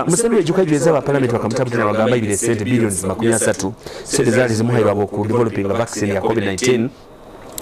Museveni ejuka ejweza aba parliament bakamutabuta nabagamba aibire sente billions 30 sente zali zimuhairwe habwoku developinga vaccine ya covid 19.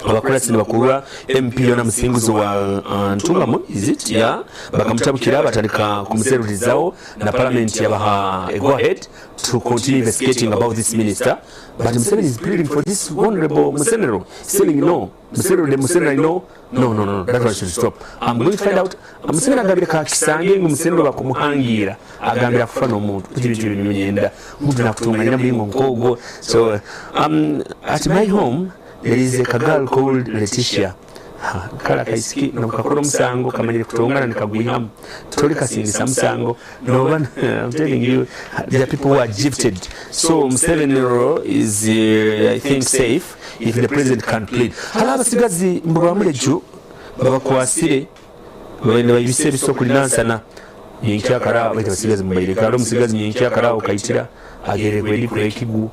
Abakurasi nibakurura MP Yona Musinguzi wa Ntungamo, is it? Yeah, bakamutabukira batandika kumuserurizaho na parliament yabaha a go ahead to continue investigating about this minister but Museveni is pleading for this honorable Musenero saying no Musenero the Musenero I know no no no that one should stop I'm going to find out Museveni agambire kakisange ngu Musenero bakumuhangiira agambira kufa n'omuntu ekyo nikyo ninyenda omuntu nakutunganya muringo nk'ogwo so um, at my home There is a ka girl called Letitia Ha, kale akaisiki nobukakora omusango kamanyire kutongana nikagwihamu tori kasingisa musango noba I'm telling you there are people who are gifted so Museveni is uh, I think safe if the president can plead hariho abasigazi mbu bamureju babakwasire nibaibisa ebiso kuri Nansana nyenkyakara baitu abasigazi mubaireka hariho omusigazi nyenkyakara okaitira agerekwa eri ekigu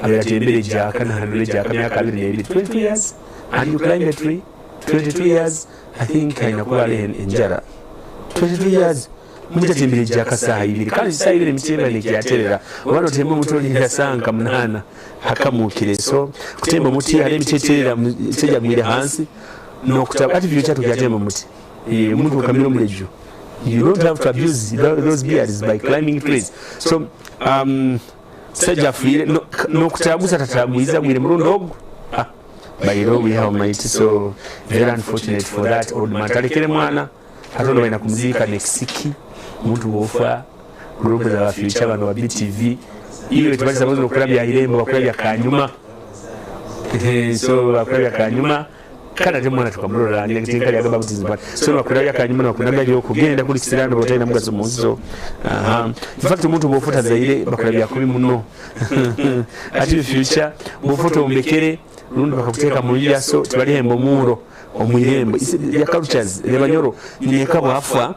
abeera atembere ejaka nahanura ejaka myaka 22 22 years and you climb a tree 22 years I think aina kuba ari enjara 22 years omuntu atembere ejaka saaha ibiri kandi saaha ibiri emiti eba nekyaterera oba notemba omuti olinda saaha nka munaana hakamukire so kutemba omuti hariho emiti eterera tejagwire hansi nokutaba ati future tukyatemba omuti omuntu okamira omureju you don't have to abuse those beards by climbing trees so um, Musajja afiire nokutaguza tatagwiza gwire murundi ogu ah, by law we have might so very unfortunate for that old man talekere mwana ate ono balina kumuziika nekisiki omuntu bwofa group za future bano ba BTV iyo tebalisaboza okulabya irembo bakulabya kanyuma so bakulabya kanyuma Kale ate mwana tukamurora ntenkali agamba butizi but so bakulabya kanyuma nakunaga okugenda kuli kisirani botalina mugaso mu nsi so aha in fact omuntu bwofuta zaire bakulabya kubi muno ati future bwofuta ombekere rundi bakakuteeka mu nju so tibalihemba omuuro omwirembo ya cultures lebanyoro nyeka bwafa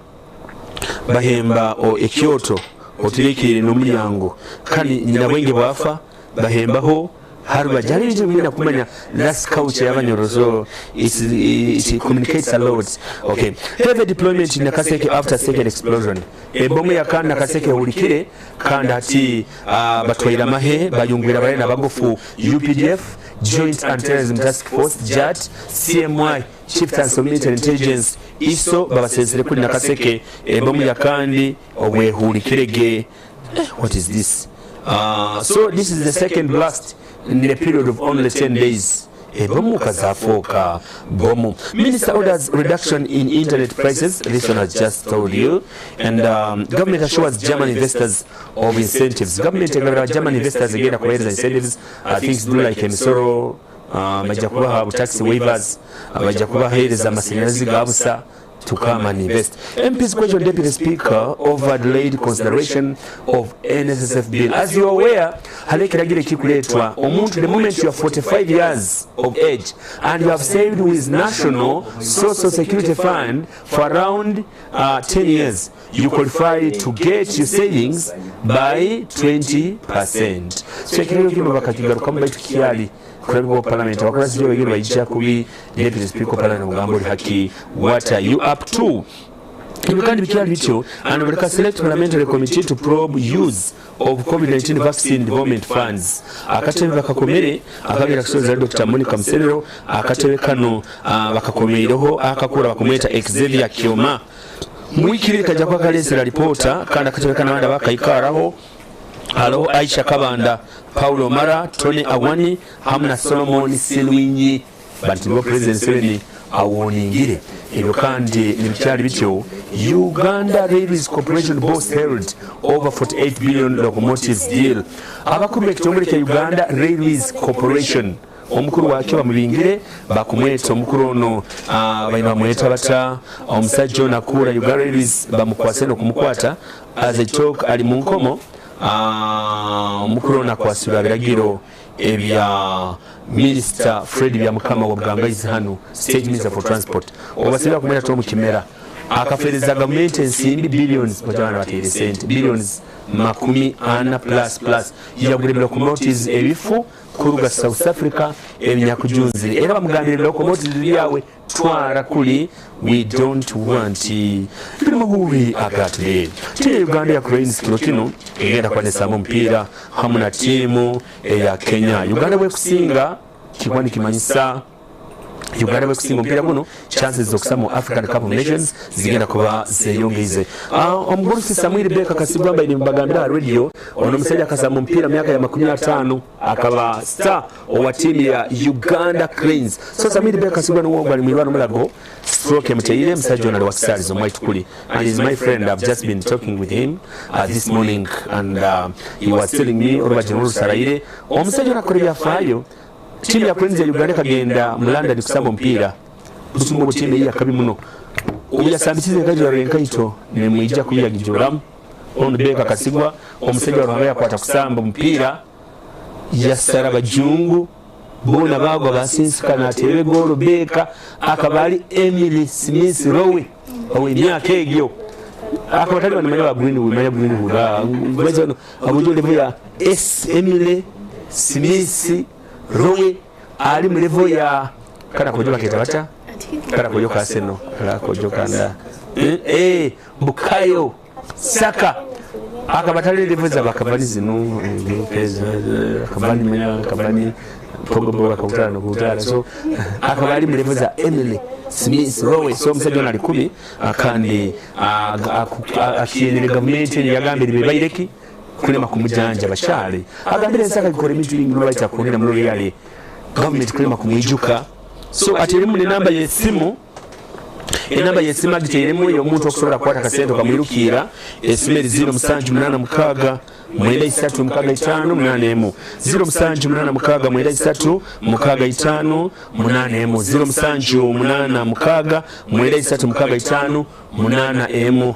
bahemba ekyoto oturekeire n'omuryango kandi nyina bwenge bwafa bahembaho harubaju hariho ebintu ebimwe nakumanya that's culture y'abanyoro so it's, it communicates a lot okay heavy deployment in Nakaseke after second explosion ebomu ya Nakaseke ehurikire kandi hati uh, batwaire amahe bayungwire abare nabagufu UPDF Joint Anti-Terrorism Task Force JAT CMI Chieftaincy of Military Intelligence ISO babasensere kuri Nakaseke ebomu ya kandi obwehurikire ge Eh, what is this? So this is the second blast in a period of only 10 days. Ebomu kazafooka bomu. Minister orders reduction in internet prices. This one has just told you. And government assures German investors of incentives. Government egabira German investors egenda kubahereza incentives. Things do like emisoro, bajja kubaha tax waivers, bajja kubahereza amasanyarazi ga busa. to come and invest. MPs question Deputy Speaker over delayed consideration of NSSF bill. As you are aware, hariho ekiragiro ekirikureetwa omuntu the moment you are 45 years of age and you have saved with National Social Security Fund for around uh, 10 years, you qualify to get your savings by 20%. So ekiragiro kinu bakakigarukamu baitu kikyali Kulabika wa parliament abakulasi byo bagenda baija kubi deputy speaker wa parliament mugamba oli haki what are you up to ebyo kandi bikyali bityo and baleka select parliamentary committee to probe use of covid-19 vaccine development funds akatebe bakakomere akagenda kusoreza Dr. Monica Musenero akatebe kano uh, bakakomeireho akakura bakumweta Xavier Kioma mwikiri kajja kwakalesera lipoota kandi akatebe kano abandi abakaikaraho Hariho Aisha Kabanda, Paul Omara, Tony Awani hamu na Solomon Silwinyi bati nibo President Museveni awoningire. Ebyo kandi nibikyali bityo, Uganda Railways Corporation boss held over 48 billion locomotives deal. Abakuru b'ekitongore kya Uganda Railways Corporation omukuru wakyo bamubingire bakumweta omukuru ono ah, baine bamweta bata omusajja ono akuura Uganda Railways bamukwase n'okumukwata As I talk ali mu nkomo omukuru ono akwasirwe biragiro ebya Minisita Fred Byamukama wa Bugangaizi hanu State Minister for Transport obasibira kumweta Tom Kimera akafereza gavumenti ensimbi billions batabana bateire sente billions 40 plus plus yagura ebilocomotives ebifu kuruga South Africa ebinyakujunzire era bamugambire ebilocomotives byawe. Twara kuri we don't want. Biri mahuuri aga today. Tiimu ya Uganda eya Cranes kiro kinu egenda kuba nesamba omupiira hamu na tiimu eya Kenya. Uganda bwekusinga kikuba nikimanyisa Uganda bwekusinga omupiira gunu chances z'okusa mu African Cup of Nations zigenda kuba zeyongeize. Omugurusi Samwiri Baker Kasigwa mbaire nimbagambira aha radio, ono omusaija akasamba omupiira mu myaka ya 50 akaba star owa tiimu ya Uganda Cranes. So Samwiri Baker Kasigwa nuwe ogu ali mwirwaro Mulago, stroke emuteire, omusaija ono ali wa Kisarizi omwaitukuli and he's my friend, I've just been talking with him this morning and he was telling me orubaju rw'orusaraire omusaija ono akakora ebyafaayo. Tiimu ya Cranes ya Uganda ekagenda mu London kusamba omupiira busumu obu tiimu eyakabi muno. Obu yasambisize ekajwaro enkaito nimwija kuyagijoramu. Onu Baker Kasigwa omusaija wa Ruhanga yakwata kusamba omupiira yasara abajungu boona baagwa basinsika nateeba egoolo. Baker akaba ari Emile Smith Rowe ow'emyaka egyo akaba tari banimanya ba Greenwood, manya Greenwood bano abujo level ya S Emile Smith Rowe ali mu level ya kana kojo baketa bata kana kojo ka Arsenal kala kojo kanda Bukayo Saka akaba tali level za bakavani zino akavani manya akavani Pogba bakakutana nokutana so akaba ali mu level za Emile Smith Rowe. So omusajja ono ali kubi kandi akiyenere gavumenti eno yagambire bebaireki kulema kumujanja bakyale agambire ensi akagikora ebintu bingi nobaita kunena muno yale gavumenti kulema kumwijuka. So ateremu nenamba yesimu, enamba yesimu agiteremu eyo omuntu okusobola kukwata akasente okamwirukiira. Esimu eri 0786 93 65 81, 0786 93 65 81, 0786 93 65 81.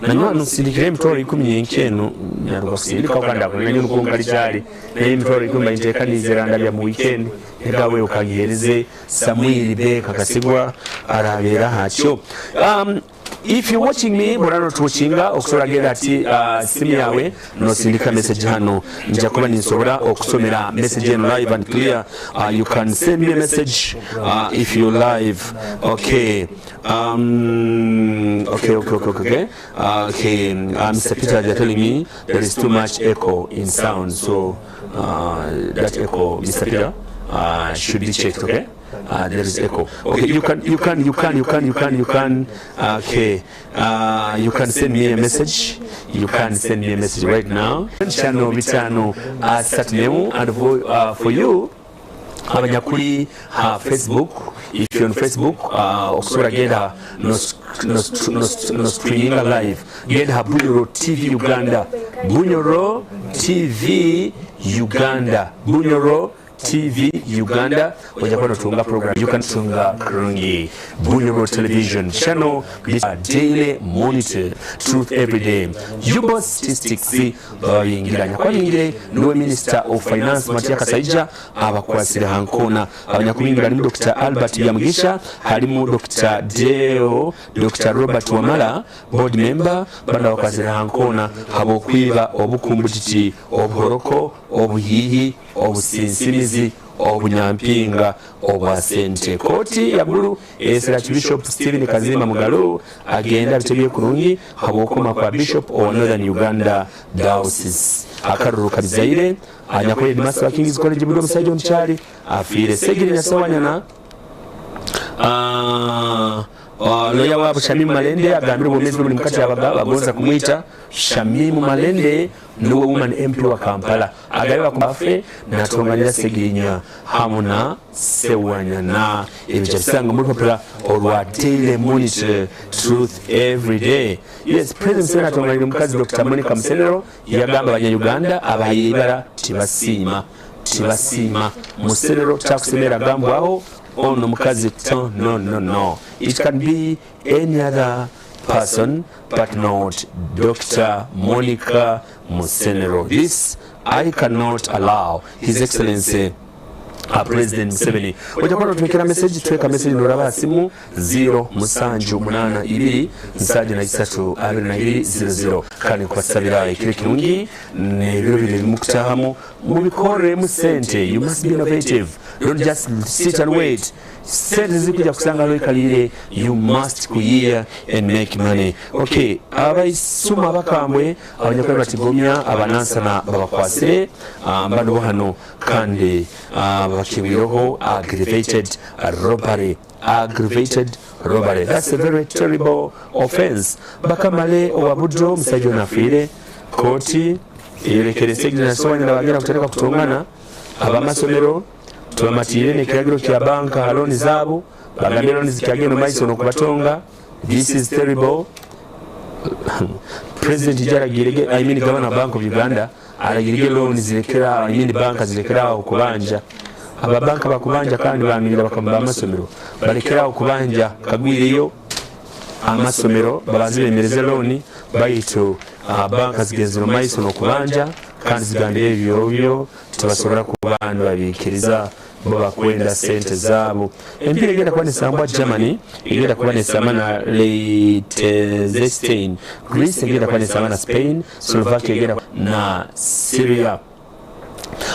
Nanywa nsindikire emitwaro 10 nyenkya eno nyaruka kusindika kandi akunanya nuko kyali naye emitwaro 10 bayinteekanize randabya mu weekend egawe okagihereze Samwiri Baker Kasigwa arabeera hakyo. If you're watching me burano tuwatchinga okusobola genda ati simu yawe nosindika message hano nja kuba ninsobola okusomera message eno live and clear. You can send me a message if you're live. Okay. Okay. Okay. Mr. Peter, they're telling me there is too much echo in sound, so that echo, Mr. Peter, should be checked. Okay. There is echo. Okay, you can, you can, you can, you can, you can, you can. Okay, you can send me a message. You can send me a message right now. Channel bitano Saturday and for you. Abanyakuri ha Facebook, if you're on Facebook, okusobola genda no streaming live, genda ha Bunyoro TV Uganda, Bunyoro TV Uganda, Bunyoro TV Uganda, ojja kuba notunga program. You can tunga kurungi Bunyoro Television channel, Daily Monitor, Truth Every Day. Yubo statistics babingira nyakwabingire niwe Minister of Finance Matia Kasaija abakwasira hankona. Abanyakubingira harimu Dr. Albert Byamugisha, harimu Dr. Deo, Dr. Robert Wamala board member, bano bakwasira hankona habokwiba obukumbutiti obuhoroko obuhihi obusinsimizi obunyampinga obwa sente. Kooti ya Gulu esera Bishop Stephen Kazimba Mugalu agenda bitebye kurungi habwokoma kwa Bishop wa Northern Uganda Diocese. Akaruru kabizaire anyakoye Headmaster wa King's College Budo omusajja omukyali afiire. Segiri Nyasawanyana loya waabo Shamimu Malende agambire obwomeezi bwe buli mukati abaga bagonza kumwita. Shamimu Malende niwe woman MP wa Kampala agabe bakubafe natonganira Segirinya hamu na Sewanyana. Ebyo kyabisanga mu lupapula olwa Daily Monitor, Truth Every Day. Yes, President Museveni atonganira omukazi Dr. Monica Musenero yagamba abanya-Uganda abahaire ibara tibasiima, tibasiima. Musenero takusemera gambwaho ono mukazi no, no, no. It can be any other person but not Dr. Monica Musenero. This I cannot allow. His Excellency President Museveni. Oija kuba notwekera message, tweka message noraba aha simu 0 musanju munana ibiri nsanju na isatu 22 00. Kandi nkubasabira ekiro ekirungi nebiro binu ebimukutahamu mubikorremu sente. You must be innovative, don't just sit and wait. Sente tizirikwija kusanga ahu oikaliire, you must kuyiiya and make money. Ok, abaisuma abakambwe abanyakuba nibatigomya abanansana babakwasire banu bo hanu kandi babakingwireho aggravated robbery, aggravated robbery, that's a very terrible offense. Bakamale owa Buddo omusaija onu afiire, kooti eyorekere ensi egi na Sewanyana bagenda kutandika kutongana, abamasomero Tubamatiire n'ekiragiro kya banka ha looni zaabo, bagambye looni zikyagenda omu maiso n'okubatonga. This is terrible. President ija aragiirege, I mean Governor wa Bank of Uganda aragiirege looni zirekere aho, I mean banka zirekere aho kubanja. Aba banka bakubanja kandi bangira bakama b'amasomero balekere aho kubanja kagwireyo amasomero babanze bemereze looni baitu banka zigenzire omu maiso n'okubanja kandi zigambire ebyo byo Tibasobora kuba nibabiikiriza bo bakwenda sente zaabo. Emipiira egenda kuba nesambwa Germany egenda kuba nesamba na Liechtenstein, Greece egenda kuba nesamba na Spain, Slovakia egenda na Syria.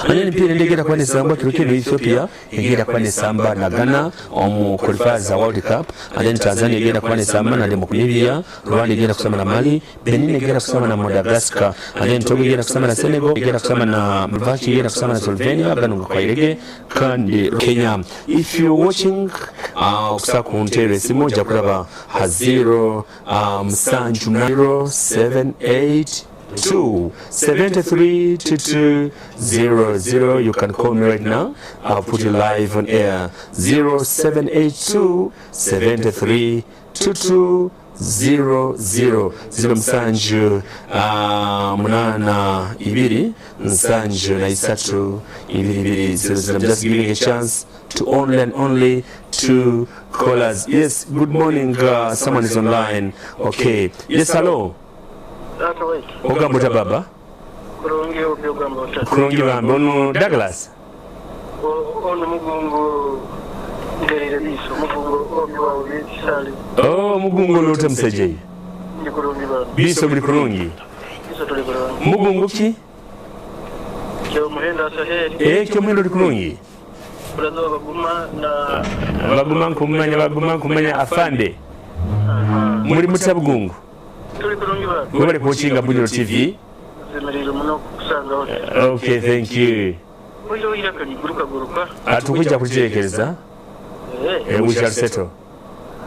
Hanyuma emipiira endi egenda kuba nesambwa kiro kinu Ethiopia egenda kuba nesamba na Ghana omu qualifiers za World Cup, and then Tanzania egenda kuba nesamba na Namibia, Rwanda egenda kusamba na Mali, Benin egenda kusamba na Madagascar, and then Togo egenda kusamba na Senegal, egenda kusamba na Slovakia, egenda kusamba na Slovenia, ganu gakwairege kandi Kenya. If you're watching uh, okusa ku nteero esimu ojja kulaba ha 0 uh, musanju 0 7 8 2 73 22 00. You can call me right now. I'll put you live on air. 0782 73 22 0 0 0 musanju munana ibiri nsanju na isatu ibiri ibiri 0 0. I'm just giving a chance to only and only two callers. Yes, good morning. Someone is online. Okay. Yes, hello. Taata waitu. Ogamba ota baba? Kurungi obi ogamba ota? Kurungi bambi. Onu Douglas? Onu Mugungu ngerire biiso Mugungu obi wawe Kisale. Oh, Mugungu oli ota musaija iwe? Ndi kurungi bambi. Biiso muri kurungi? Biiso turi kurungi. Mugungu ki? Kyomuhendo Asaheli. Eh, Kyomuhendo oli kurungi? Brother wa Baguma na. Baguma nkumumanya, Baguma nkumumanya afande. Muri muta Bugungu? Turi kurungi bambi. Webale kuwokinga Bunyoro TV. Nzemereirwe muno kukusangaho. Okay, thank you. Oihireho eiraka riguruka guruka. Tukwija kuriterekereza. Eh. We shall settle.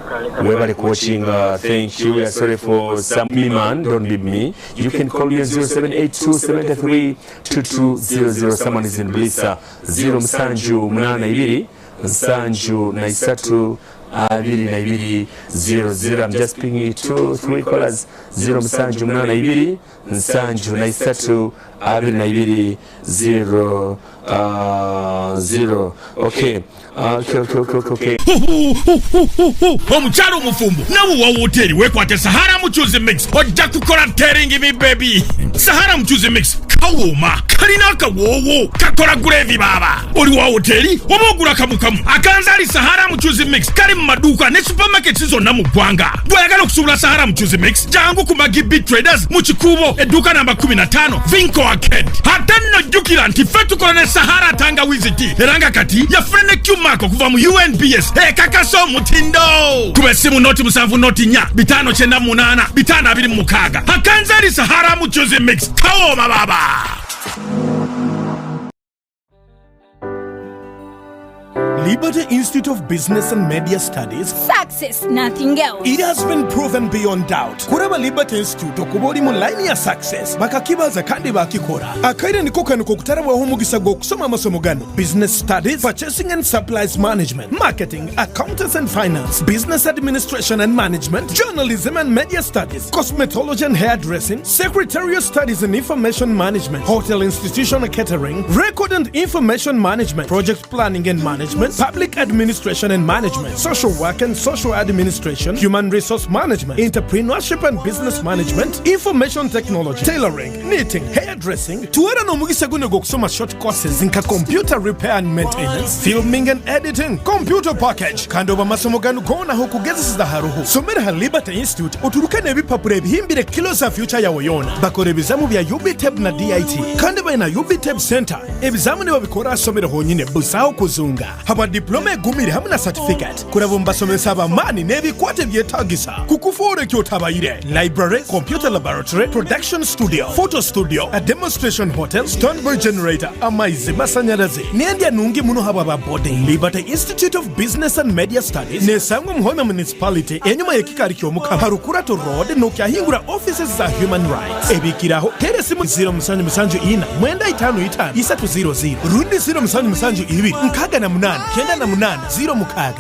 Kale kale. Webale kuwokinga. Thank you. We are sorry for some me man, don't be me. You can call me on 0782 73 2200. Someone is in Blissa. 0 musanju munana ibiri nsanju na isatu 22 00. I'm just picking 2 3 callers. 0 musanju munana ibiri nsanju na isatu 22 0 0. Okay. Okay, okay, okay, okay, okay. Omukyala omufumbo nawe owa woteeri weekwate Sahara Mucuuzi Mix ojja kukola telling me baby. Sahara Mucuuzi Mix kawooma, kalina akawoowo, kakola guleevi baaba. Oli wa woteeri oba ogula kamu kamu? Akanzaali Sahara Mucuuzi Mix kali mu maduuka ne supermarkets zonna mu ggwanga. Bw'oyagala okusuubula Sahara Mucuuzi Mix jangu ku Maggie B Traders mu Kikuubo edduuka namba 15 Vinco Arcade. Ate nno jjukira nti ffe tukola ne Sahara Tangawizi Tea era nga kati yafuna ne Q-Mark okuva mu UNBS ekakasa omutindo. Kuba essimu noti musanvu noti nnya bitaano kyenda munaana bitaano abiri mu mukaaga. Akanzaali Sahara Mucuuzi Mix kawooma baaba. Liberty Institute of Business and Media Studies. Success, nothing else. It has been proven beyond doubt. Kuraba Liberty Institute okuba ori mu line ya success bakakibaza kandi bakikora. Akaire niko kanu kokutarabwaho omugisa gw'okusoma amasomo gano: Business Studies, Purchasing and Supplies Management, Marketing, Accountants and Finance, Business Administration and Management, Journalism and Media Studies, Cosmetology and Hairdressing, Secretarial Studies and Information Management, Hotel Institutional Catering, Record and Information Management, Project Planning and Management, Business, Public Administration and Management, Social Work and Social Administration, Human Resource Management, Entrepreneurship and Business Management, Information Technology, Tailoring, Knitting, Hairdressing, Tuwera n'omugisa gunu ogw'okusoma short courses nka Computer Repair and Maintenance, Filming and Editing, Computer Package kandi obu amasomo ganu goona ah'okugezeseza haruho. Somera ha Liberty Institute oturuke n'ebipapura ebihimbire kilo za future yawe yoona. Bakora ebizamu bya UBTEB na DIT kandi baine UBTEB Centre. Ebizamu nibabikora aha somero honyine busaho kuzunga. Habwa diploma egumire hamu na certificate kuraba omu basomesa ab'amaani n'ebikwato ebyetagisa kukufoora eki otabaire, library, computer laboratory, production studio, photo studio, a demonstration hotel, standby generator, amaizi, masanyarazi, n'endya nungi muno habwa ba boarding. Liberty Institute of Business and Media Studies nesangwa omu Hoima Municipality enyuma y'ekikaari ky'Omukama ha Rukurato Road n'okyahingura offices za Human Rights. Ebikiraho, teera esimu 0774 955 300 rundi 0772 68 98 06.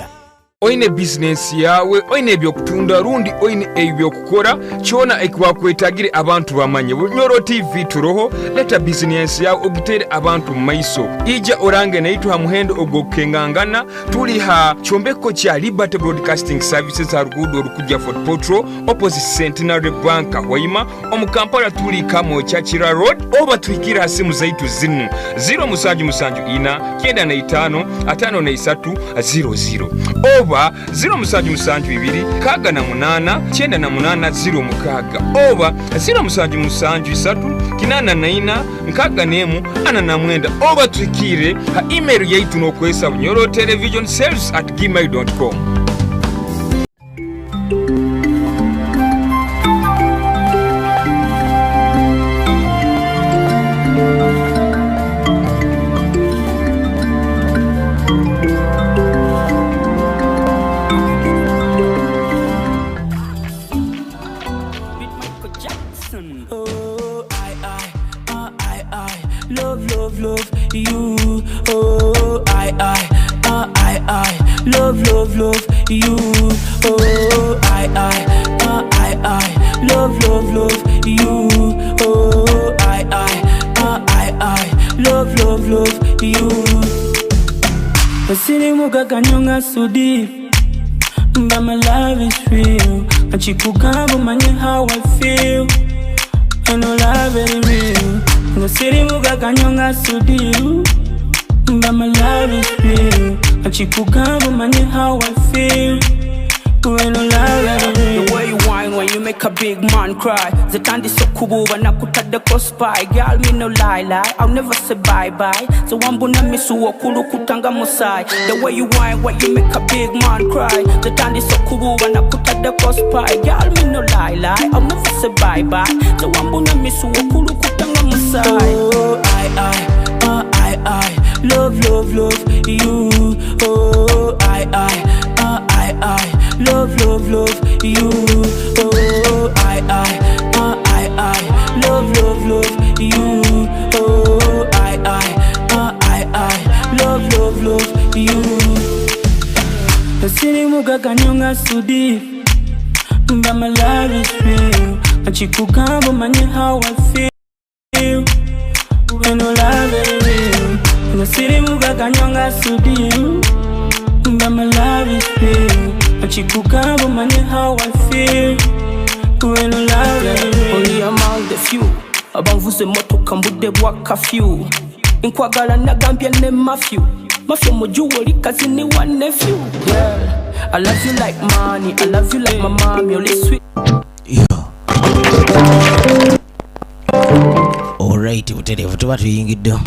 Oine bizinesi yaawe, oine eby'okutunda rundi oine eby'okukora, kyona eki wakwetagire abantu bamanye. Bunyoro TV turoho, leta bizinesi yaawe ogiteere abantu mu maiso. Ija orange naitwe ha muhendo ogw'okukengangana. Tuli ha kyombeko kya Liberty Broadcasting Services ha ruguudo orukugya Fort Portal opposite Centenary Bank Hoima. Omu Kampala tuli Kamwokya Kira Road oba tuhikire ha simu zaitu zinu 0774 95 53 00 oba 0772 68 98 06 oba 0773 84 61 49 oba tuhikire ha email yaitu n'okwesa bunyoro television sales at gmail.com. Oh, I, I, I, I, love, love, love you. Oh, I, I, I, I, love, love, love you. Oh, I, I, I, I, love, love, love you. Oh, I, I, I, I, love, love, love you. Osirimu gakanyonga sudi But my love is real Achikugamba manye how I feel And no love is real Osirimu gakanyonga sudi But my love is real Achikugamba manye how I feel When no love is real The way you whine when you make a big man cry Zitandise okubuuba nakutaddeko spy Girl me no lie lie I'll never say bye bye So wambuna misu okulukuta nga musaayi The way you whine when you make a big man cry Zitandise okubuuba nakutaddeko spy Girl me no lie lie I'll never say bye bye So wambuna misu okulukuta nga musaayi Oh, I, I, I, I, love, love, love you. Oh, I, I, I, I, love, love, love you. Oh, I, I, I, I, love, love, love you. Oh, I, I, I, I, love, love, love you. Osirimu gakanyonga sudi But my love is real Achikugamba manye how I feel When no love is real Osirimu gakanyonga sudi But my love is real Achikugamba manye how I feel When no love is real Only among the few abanvuze motoka mbudde bwa kafyu nkwagala nagambye ne mafyu mafyu mujuwa oli kazini wa nephew Girl, I love you like money, I love you like my mommy, oli sweet Alright, butereevu tuba tuyingiddewo.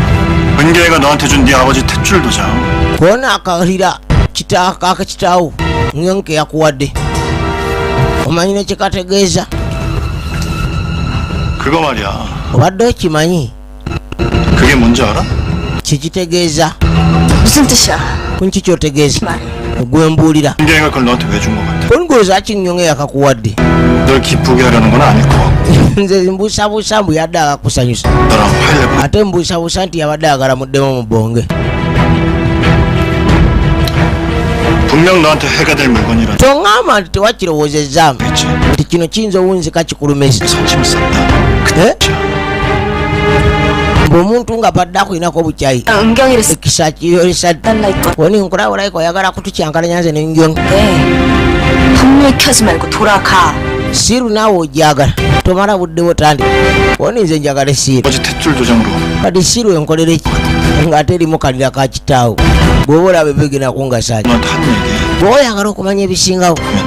은경이가 너한테 준 네 아버지 탯줄 도장 Kona akalira akakitaawo nge yakuwadde omanyi nekyekategeeza 그거 말이야 obadde okimanyi 그게 뭔지 알아? kyekitegeeza 무슨 뜻이야? kunki kyotegeeza gwe mbuulira 은경이가 그걸 너한테 왜 준 것 같아? olugooza kinyonga yakakuwadde 널 기쁘게 하려는 건 아닐 것 같고 nze mbuusabuusa mbu yadde akakusanyusa 너랑 활력 ate mbuusabuusa nti yabadde ayagala muddemu mu bbonge 분명 너한테 해가 될 물건이라 toŋŋamba nti tewakirowoozezaamu 했지 nti kino kiyinza owunzika kikulumeza 선심 썼다 Eh? 그 뜻이야. Mbu omuntu nga badde akulinako obukyayi, 은경이를 ekisa kiyolesa. 달라 했거든. Oni nkulabulaiko oyagala kutukyankalanya nze nengyonge. 분노에 켜지 말고 돌아가. Siiru naawe ojagala, tomala buddewo, tandika. Oni nze njagala esiiru. 아버지 탯줄 도장으로 Kati siiru enkolera ki ng'ate erimu kalira ka kitaawo? Bw'oba olaba ebigenda kungasaki. 너한테 한 얘기 Bw'oba oyagala okumanya ebisingawo.